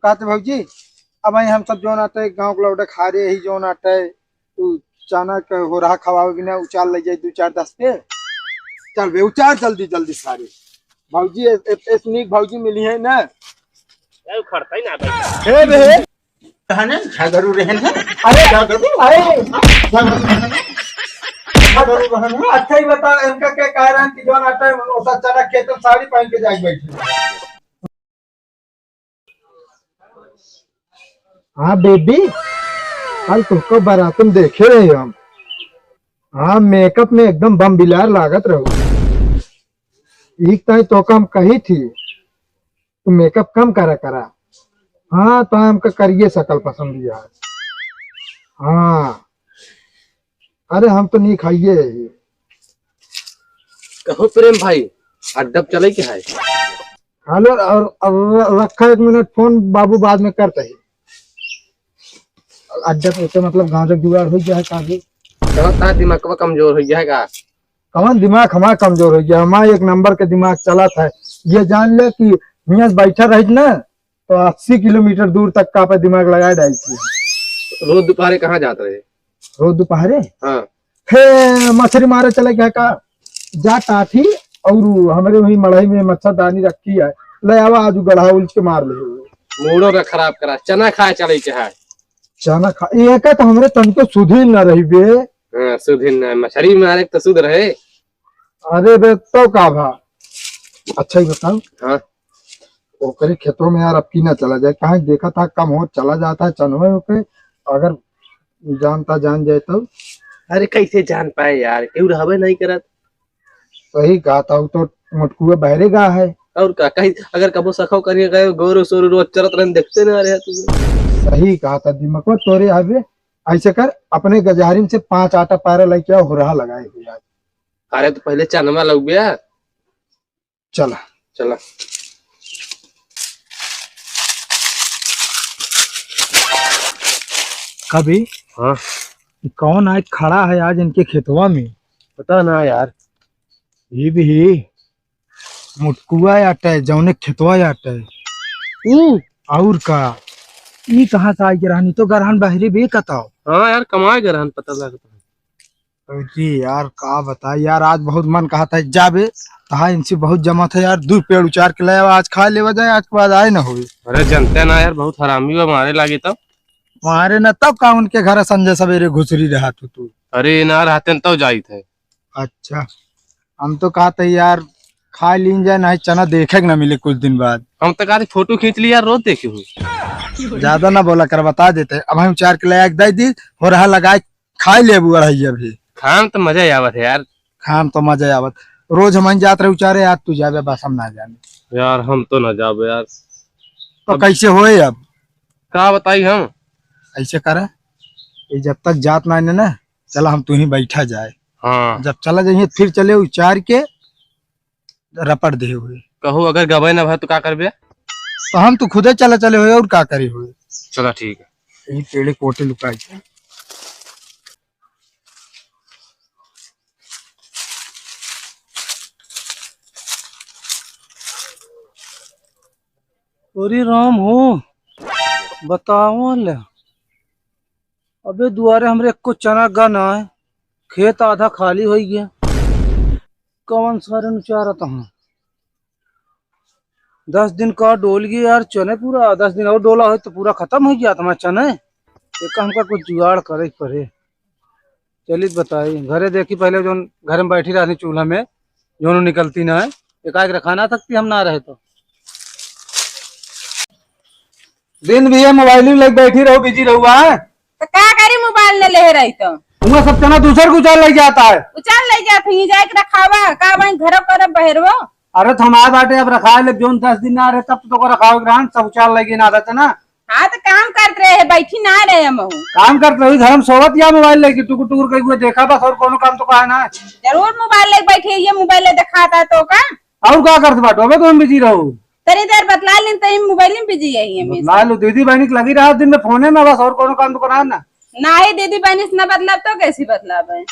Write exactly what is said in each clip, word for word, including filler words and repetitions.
कहते भौजी, अब आई हम सब जौन आटे गाँव के लौटे खा रहे ही जौन आटे, उ चना के होरहा खवावे बिना उचार ले जाए दो चार दस पे। चल बे, उचार जल्दी जल्दी सारे। भौजी, ए-, ए-, एस नीक भौजी मिली है ना? यार, उखड़ता ही ना भाई। हे बे। कहने झगड़ू रहन है। अरे, झगड़ू, अरे, झगड़ू रहन है। झगड़ू रहन है। अच्छा ही बता, इनका क्या कारण कि जौन आटे, वो सब चना खेत में साड़ी पहन के जाके बैठे। हाँ बेबी, कल तुमको बारात में देखे रहे हम। हाँ, मेकअप में एकदम बम बिलार लागत रहो। एक ताई तो हम कही थी, तू मेकअप कम करा करा। हाँ, तो हमका करिए शकल पसंद यार। हाँ, अरे हम तो नहीं खाइए है। कहो प्रेम भाई, अड्डा पे चले के है? हेलो, और, और र-, रखा एक मिनट फोन, बाबू बाद में करते हैं। अड्डा पे तो मतलब गांजा जुगाड़ हो गया है काफी। चलो, तार दिमागवा कमजोर हो गया है का? कौन दिमाग हमारा कमजोर हो गया? हमारा एक नंबर के दिमाग चला था। ये जान ले कि हियां से बैठा रहित ना, तो अस्सी किलोमीटर दूर तक का पे दिमाग लगाए डालती है। रोज दोपहरे कहाँ जात रहे? रोज दोपहरे? हाँ। हे, मछरी मारे चले गया का? जा टाठी और हमरे वही मड़ई में मच्छरदानी रखी है, ले आवा, आज गढ़ा उलझ के मार ले। मूडो न खराब करा, चना खाए चले के है। चना खा, ये का तो हमरे तनको सुधी न रही बे। हाँ, सुधी न, मछरी मारे तो सुध रहे। अरे बे, तो का भा? अच्छा ही बताओ। हाँ। ओकरे खेतों में यार अब की ना चला जाए, कहाँ देखा था कम हो चला जाता है चनवे पे, अगर जानता जान जाए तो। अरे कैसे जान पाए यार, केहू रहबे नहीं करत। सही कहा था, वो तो मोटकुआ बहरे गा है। और का कहीं अगर कबो सखो करिए गए, गोरू सोरू रोज चलत रहन, देखते ना रहे तू। सही कहा था दिमाग तोरे। अबे ऐसे कर, अपने गजारिन से पांच आटा पारा लेके आओ, होरहा लगाए हुए आज। अरे तो पहले चनवा लउबे। चला। चला। कभी हाँ। कौन आज खड़ा है आज इनके खेतवा में? पता ना यार। ये भी मोटकुआ आटे, जौने खेतवा आटे। हम्म। और का? ई कहाँ से आई के रहनी? तो गरहन बहरी भी कताओ। हाँ यार, कमाए गरहन पता लगता है। अरे यार, का बताई यार, आज बहुत मन कहा था जाबे, तहा इनसे बहुत जमा था यार, दू पेड़ उचार के लाया, आज खा लेवा जाए, आज के बाद आए ना होई। अरे जनते ना यार, बहुत हरामी बा, मारे लागे तब। मारे ना तब का, उनके घर संजय सवेरे घुसरी रहा तू, तू। अरे ना रहते न तब जाइत है। अच्छा, हम तो कहा था यार, खा लीन जाए, ना चना देखे के ना मिले कुछ दिन बाद। हम तो कहा थे फोटो खींच लिया, रोज देखे हुए। ज्यादा ना बोला कर, बता देते। अब हम उचार के लाया, दे दी, होरहा लगाए खाए लेबू अढ़ैया भी। खाम तो मजा ही आवत है यार। खाम तो मजा ही आवत। रोज हम जात रहे उचारे, आज तू जाबे, बस हम ना जाने। यार हम तो ना जाबे यार। तो अब कैसे होए अब? का बताई हम? ऐसे करा, ये जब तक जात ना आने ना, चला हम तू ही बैठा जाए। हाँ। जब चला जाइए फिर चले उचार के रपट दे हुए। कहू अगर गबे ना भा तो का करबे? तो हम तो खुदे चला चले हुए और का करे हुए। चला ठीक है। यही पेड़े कोटे लुकाई। अरे राम हो, बताओ ले। अबे दुआरे हमरे एको चना गा ना है, खेत आधा खाली हो गया। कौन सारे नुचारत हूँ? दस दिन का डोल गया यार चने पूरा, दस दिन और डोला हो तो पूरा खत्म हो गया तुम्हारा चने। एक हमका कुछ जुगाड़ करे के पड़े। चलित बताई, घरे देखी पहले जौन घर में बैठी रहनी चूल्हा में, जौन निकलती ना है, एकाएक रखा ना सकती हम ना रहे तो। दिन भी ये मोबाइल में लग बैठी रहो, बिजी रहो, हाँ? तो का करी मोबाइल ले ले रही तो? वहाँ सब चना दूसर को उचार लग जाता है। उचार ले जात ही, जाए के रखावा, का वहीं घरों करब बहरवो? अरे तो हमारे बाटे अब रखा ले, जौन दस दिन ना रहे तब तो को रखावे के रहन, सब उचार लगे ना रहता ना। हाँ, तो काम करत रहे, बैठी ना रहे हम। काम करत रही, घर में सोवत या मोबाइल लेके टुकुर टुकुर कहीं हुए देखा बस, और कोनो काम तो कहा ना। जरूर मोबाइल लेके बैठी है, ये मोबाइल ले दिखाता तो का? और का करत बाटो, अबे तो हम बिजी रहो। तनी देर बतला लेन, तनी मोबाइल में बिजी है ये हमेशा। बतला लो, दीदी बहनी के लगी रहा दिन में फोने में बस, और कोनो काम तो करा ना। ना ही दीदी बहनी से ना बतलाब तो कैसी बतलाब है?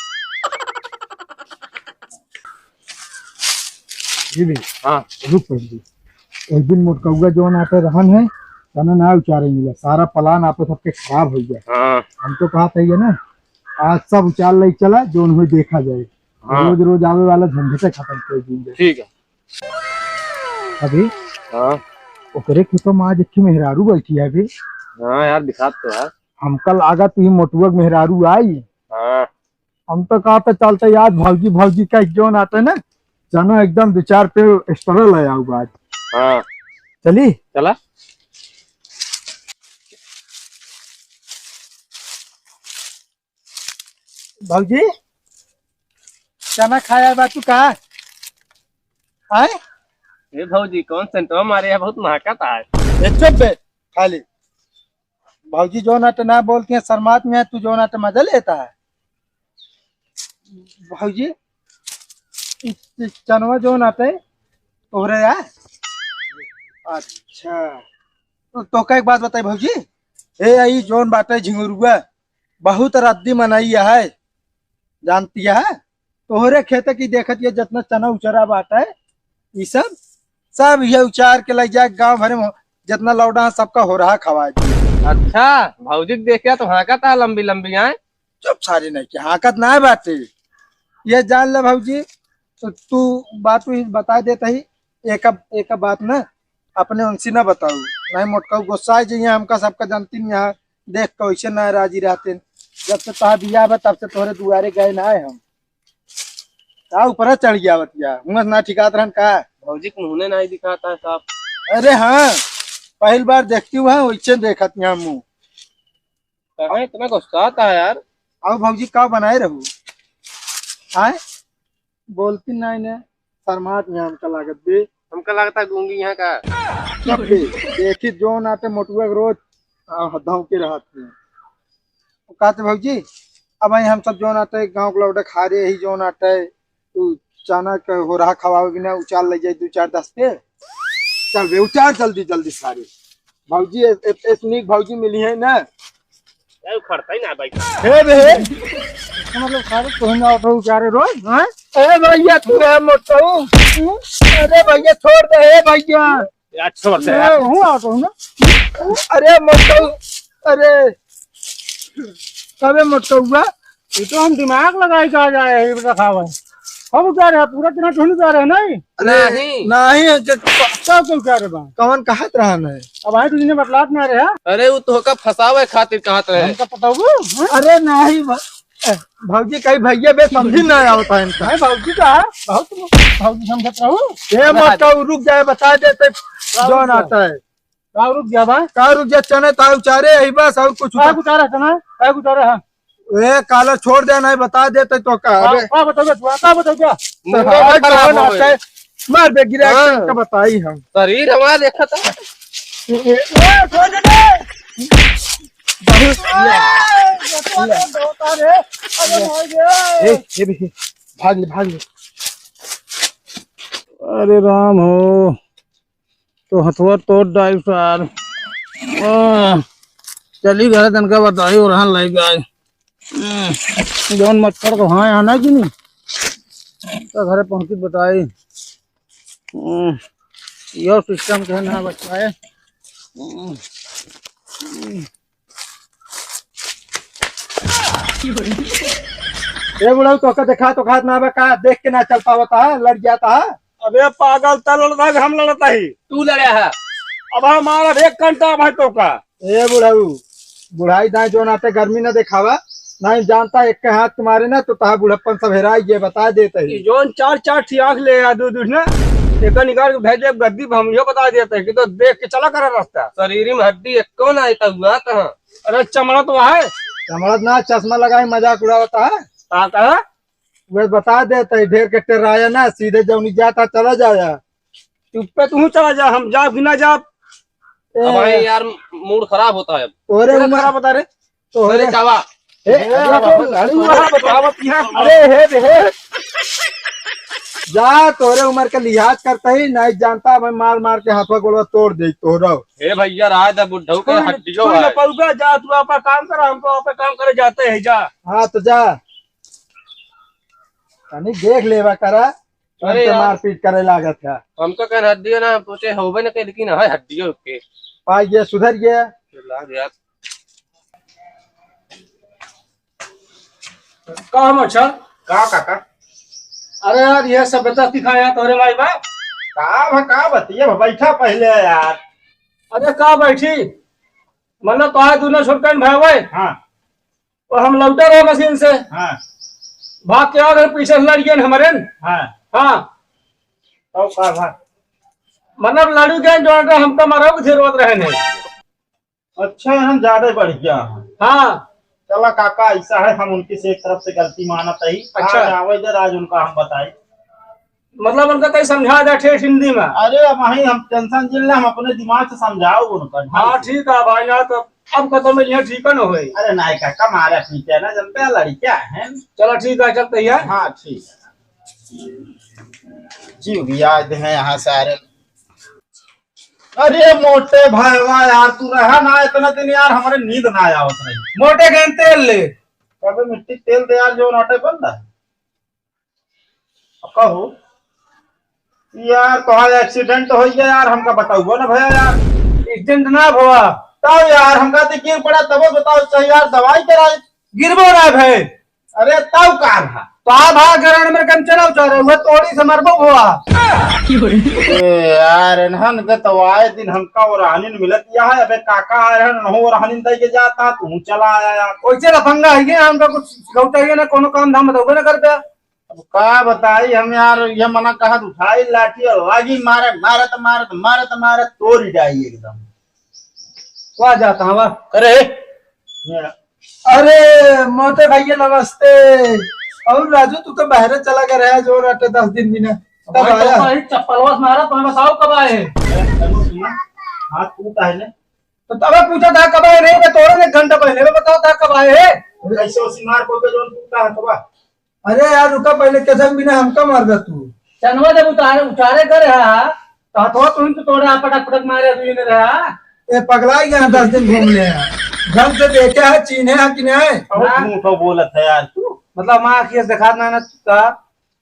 जी भी। हाँ। रुक पहले। एक दिन मोटकौआ जौन आटे रहन है, चना ना उचारे मिला, सारा plan आप सबके खराब होइ गया। हाँ। हम तो कहा था ये ना, आज सब उचार ले चला, जौन होइ देखा जाए। हाँ। रोज रोज आवे वाला झंझटे खतम कर दी जाए। ठीक है। अभी हाँ। ओकरे खेतों में आज एक ठे मेहरारू बैठी है अभी। हाँ यार, दिखात तो है। हमका लागत ई मोटुआ के मेहरारू आई। हाँ। हम तो कहा पे चलते आज भौजी भौजी का जौन आते ना, चना एकदम दो चार पे extra ले आऊ आज। हाँ। चली? चला। भौजी, चना खाया बा तू का? आए? ए भौजी, कौन सेंटवा मारे है? बहुत महकत है। ए, चुप बे, खाली। भौजी जौन आटे ना बोलती है, शर्मात में है, तू जौन आटे मजा लेता है। भौजी, इ, इ चनवा जौन आटे, तोहरे है? अच्छा, तो, तो का एक बात बताई भौजी, ए, ई जौन बाटे झिंगुरुआ, बहुत रद्दी मनई है, जानती है? तोहरे खेत की देखत ये जितना चना उचरा बाटे, ई सब, सब ये उचार के लइ जाए गाँव भरे में, जितना लौड़ा है सबका होरहा खवाए दी। अच्छा, भौजी के देख के तो हाँकत है लंबी लंबी आए। चुप सारी नहीं के हाँकत ना बाटे। ये जान ले भौजी, तो तू बात भी बता देता ही, एक, एक बात ना अपने उनसे ना बताऊ, नहीं मोटका गुस्सा है जी, हमका सबका जानती नहीं है, देख कैसे ना राजी रहते। जब से तोहार बियाह बा तब से तोहरे दुआरे गए ना है हम। का ऊपर चढ़ गया बतिया, हुआ ना ठिकात रहन का? भौजी के मुँह नहीं दिखाता है साहब। अरे हाँ, पहली बार देखती हुआ वैसे देखत यहाँ मुँह। कहाँ इतना गुस्साता है यार? आओ भौजी, का बनाए रहू? आए? बोलती नहीं ने, शर्मात में हमका लागत बे। हमका लागता गूंगी यहाँ का। सब बे, देखी जौन आटे मोटुआ के रोज, आ, धौके रहत है। वो कहते भौजी, अब आई हम सब जौन आटे गाँव के लौटे खा रहे ही जौन आटे, तू चना के होरहा खवावे बिना उचार ले जाए दो चार दस पे। चल बे, उचार जल्दी जल्दी सारे। भौजी, ए-, ए-, एस नीक भौजी मिली है ना? यार, उखड़ता ही ना भाई। हे बे, इसका मतलब सारे तोहन आवत हो उचारे रोज, हाँ? ए भैया, तू है मोटू। अरे भैया, छोड़ दे, हे भैया। यार, छोड़ दे ए, यार। हूँ आवत हूँ ना। अरे मोटू, अरे। कबे मोटू हुआ? ये तो हम दिमाग लगाई के आ जाए हैं, ये बतावा। हम उतारे हैं, पूरा दिन थोड़ी उतारे हैं, नहीं? अरे, नहीं। नहीं, ये क-, क-, कब के उतारे बा? कवन कहत रहन है? अब आए तो जिन्हें बतलात ना रहे, हाँ? अरे, वो तोहका फंसावे खातिर कहत रहे। हमका पता हुआ, हाँ? अरे, नहीं बा-, ए, भौजी कही भैया बे समझी ना आवत है इनका। नहीं, भौजी का है, बहुत भौजी समझत रहू। ए, मत कहू, रुक जाए, बता दे, ते जौन आता है। का रुक गया बा? का रुक गया? चने तार उचारे, यही बस, और कुछ का उतार- उतारा चना? का उतारा, हाँ। ए, काला छोड़ दे, नहीं बता देते तो का? का, अबे। का बताओगे तू? का बताओगे? तो मुंह हवा में खराब कौन हो आता है? गए। मार बे, गिरा हाँ। के बताई हम। शरीर हमारा देखा था। ए, ए, ए, छोड़ दे। बहुत ए, ए, ए, भाग ले, भाग ले। अरे राम हो। तो हथवा तोड़ डाल सार। आ, चली घरे तनका बताई और हन लई गए। हम्म, जौन मच्छर को हाँ आना कि नहीं, तो घरे पहुँची बताई। हम्म, यो सिस्टम के ना बचाए। हम्म, हम्म। ए बुढ़ऊ, तोहका देखा तो खात ना बा का? देख के ना चल पावत हा, लड़ जाता हा। अबे पागल, त लड़ता है, हम लड़ता ही। तू लड़े है। अब हमारा एक घंटा भाई तो का। ए बुढ़ऊ, बुढ़ाई दाई जो नाते गर्मी ना देखावा, नहीं जानता एक के हाथ तुम्हारे ना तो तहा बुढ़प्पन सब हेराई ये बता देते ही। ये जोन चार चार ठी आँख ले आ दू दू ना, एक निकाल के भेज दे गद्दी पे, हम यो बता देते हैं कि तो देख के चला करा रास्ता। शरीर में हड्डी एक कौन आए तब हुआ कहाँ? अरे चमड़ा तो है। चमड़ा ना, चश्मा लगाए मजाक उड़ावता है। का कहा? वे बता देते हैं, ढेर के टेराया ना, सीधे जौनी जाता चला जाया। चुप्पे तू चला जा, हम जाब कि ना जाब। ए, अब भाई यार, मूड खराब होता है। तोरे तेरा उम्र खराब होता रे। तोरे अरे जावा। ए, ए, अरे बाबा, बाबा, गाड़ी अरे वाला बतावत यहाँ। अरे हे रे हे। जा, तोरे उम्र के लिहाज करता ही नहीं जानता, मैं मार मार के हाथवा गोड़वा तोड़ दे तोरो। हे भैया, राय दा बुढ़ऊ के तू, हड्डियों तू है। न पौगा जा, तू आपका काम कर, हम तो आपका काम करे जाते हैं, जा। हाँ, तो जा। तनी देख लेवा करा, अरे हमके यार। मारपीट करे लागत है। हमका कहन हड्डियों ना पूछे, होबे न करे, लेकिन है हड्डियों के। पाई गया, सुधर गया। का मच्छर? का काका? अरे यार, यह सभ्यता सिखाया तोरे माई बाप। का भा, का बतिया भा, बैठा पहले यार। अरे का बैठी, मतलब तोहार दूनो छोटकन भाई भाई। हाँ। और हम लौटे रहे मशीन से। हाँ। भाग के आ गए पीछे से लड़ गए हमरे न। हाँ। हाँ। तब का भा? मतलब लड़ू गए जो हमका मारो के जरूरत रहे नहीं। अच्छा, हम ज्यादा बढ़ गया हैं। हाँ। चला काका, ऐसा है, हम उनकी से एक तरफ से गलती मानत ही। अच्छा। आज आवे दे, आज उनका हम बताई। मतलब उनका कहीं समझा दे ठेठ हिंदी में। अरे, अब वहीं हम टेंशन जिन ले, हम अपने दिमाग से समझाओ उनका। हाँ, ठीक है भाई, ना तो अब खत्म में यहाँ ठीक न होए। अरे नहीं काका, मारे पीटे ना, जनते हैं, लड़कियां हैं। चलो ठीक है, चलते हैं। हाँ, ठीक है। जीव भी याद है यहाँ सारे। अरे मोटे भाईवा यार, तू रहा ना इतना दिन यार, हमारे नींद ना आवत रही। मोटे गहन तेल ले। अबे मिट्टी तेल दे यार, जो नोटे बंद है। अब कहो यार, तोहार एक्सीडेंट हो गया यार, हमका बताओ ना भैया यार। एक्सीडेंट ना भवा। तब यार, हमका तो गिर पड़ा, तब बताओ, चाहे यार दवाई कराए। गिरबो ना भाई। अरे तब का रहा? तो आ भाग ग्राउंड में कम चलाओ, चल रहे हुए तोड़ी से मरबो हुआ। ए यार, इन्हन के तो आए दिन हमका वो रहनी न मिलत या है। अबे काका आ रहे न, वो रहनी दे के जाता, तू चला आया यार। वैसे लफंगा है ये, हमका कुछ सिखौता है ना, कोनो काम धाम बताओगे ना कर पे। अब का बताई हम यार, ये मना कहत उठाई लाठी और लागी मारे, मारत, मारत, मारत, मारत तोड़ डाई एकदम। वाह जाता हवा। अरे। ये अरे मोटे भैया नमस्ते। और राजू तू तो बाहर चला गया रहा जो रटे दस दिन बिना। कब भाई तो आया? भाई चप्पलवा से मारा, तुम्हें बताओ कब आए हैं? अरे, सुनो, सुनो। हाथ टूटा है ना? तो तब पूछा था कब आए नहीं, मैं तोड़े एक घंटा पहले, मैं बताओ था कब आए हैं? कैसे उसी मार को के जोन टूटा है तो बा? अरे यार रुका, पहले कैसे बिना हमका मार दे तू। चनवा जब उतारे, उतारे कर रहा, तो हथवा तुम तो तोड़ा, पटक पटक मारे तू इन्हें रहा। ए पगला गया, दस दिन घूम ले हैं। ढंग से देखे है, चीन्हे है कि नहीं? अब हाँ। झूठो बोलत है यार तू। मतलब माँ आँखिया से दिखात ना, ना तू का?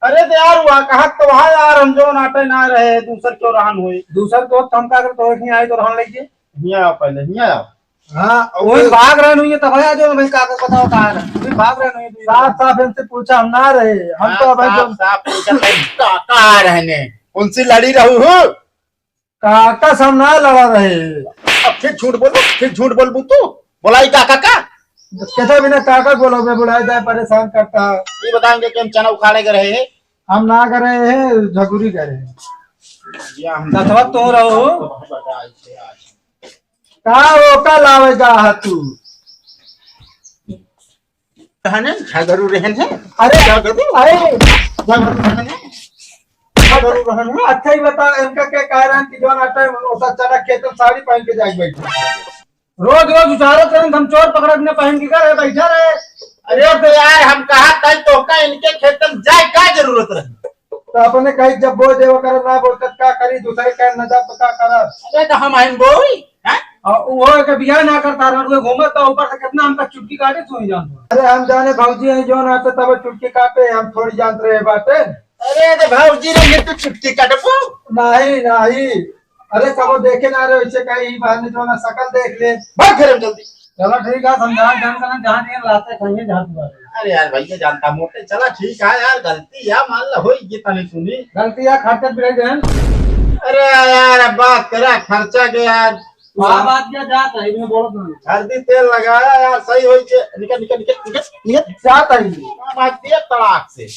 अरे तो यार हुआ कहा तो वहाँ यार, हम जो नाटे ना रहे, दूसर क्यों रहन हुई? दूसर को हम का कर तो नहीं आए तो रहन लग गए। हिया आओ पहले, हिया आओ। हाँ, वही भाग रहे हुई तब आया जो भाई का कर बताओ कहाँ रहे? वही भाग रहे हुई। साफ साफ इनसे पूछा हम ना रहे, हम हाँ, तो भाई साफ, जो साफ पूछा, का, कहाँ रहने? उनसे लड़ी रहू हो? काका से हम ना लड़ा रहे। अब फिर झूठ बोलबू, फिर झूठ बोलबू तू? बोलाई काका का? कैसा बिना काका बोलो, मैं बुलाए जाए परेशान करता है। ये बताएंगे कि हम चना उखाड़े गए रहे हैं। हम ना गए रहे हैं, झगुरी गए रहे हैं। या हम दसवा तो रहो। का ओका लावे जा हा तू? रहन है, झगड़ू रहन है। अरे, झगड़ू। अरे, झगड़ू रहन है। झगड़ू रहन है। अच्छा ही बता, इनका क्या कारण कि जौन आता है, वो सा चना खेत में साड़ी पहन के जाके बैठे। रोज रोज उचारत रहन, हम चोर पकड़त ने पहन के करे बैठा रहे। अरे तो यार, हम कहा कल तो का इनके खेत में जाए का जरूरत रही? तो अपने कहीं जब बोल देवा करे, ना बोल तब का करी, दूसरे का न जा तो का करा। अरे तो हम आइन बोई, हैं? और वो के बियाह ना करता रहा, वो घूमत था ऊपर से, कितना हमका चुटकी काटे तू ही जानत हो। अरे हम जाने भौजी हैं जो ना तो तब चुटकी काटे, हम थोड़ी जानत रहे बाटे। अरे तो भौजी रे, ये तो चुटकी काटबो। नहीं, नहीं। अरे कबो देखे ना रहे, वैसे कहीं बहाने जो ना शकल देख ले। भाग घर में जल्दी। चलो ठीक है, समझा जान करना, जहाँ नहीं लाते खाइए, जहाँ तुम्हारे। अरे यार भैया जानता मोटे, चला ठीक है यार, गलती या मान ला होई, ये तनी सुनी। गलती या खर्चा पिराई देन। अरे यार, अब बात करा खर्चा के यार। बात क्या जात है, इन्हें बोलो तुम। हल्दी तेल लगाया यार, सही होई के। निकल, निकल, निकल, निकल, निकल। जात है। बात दिया तड़ाक से।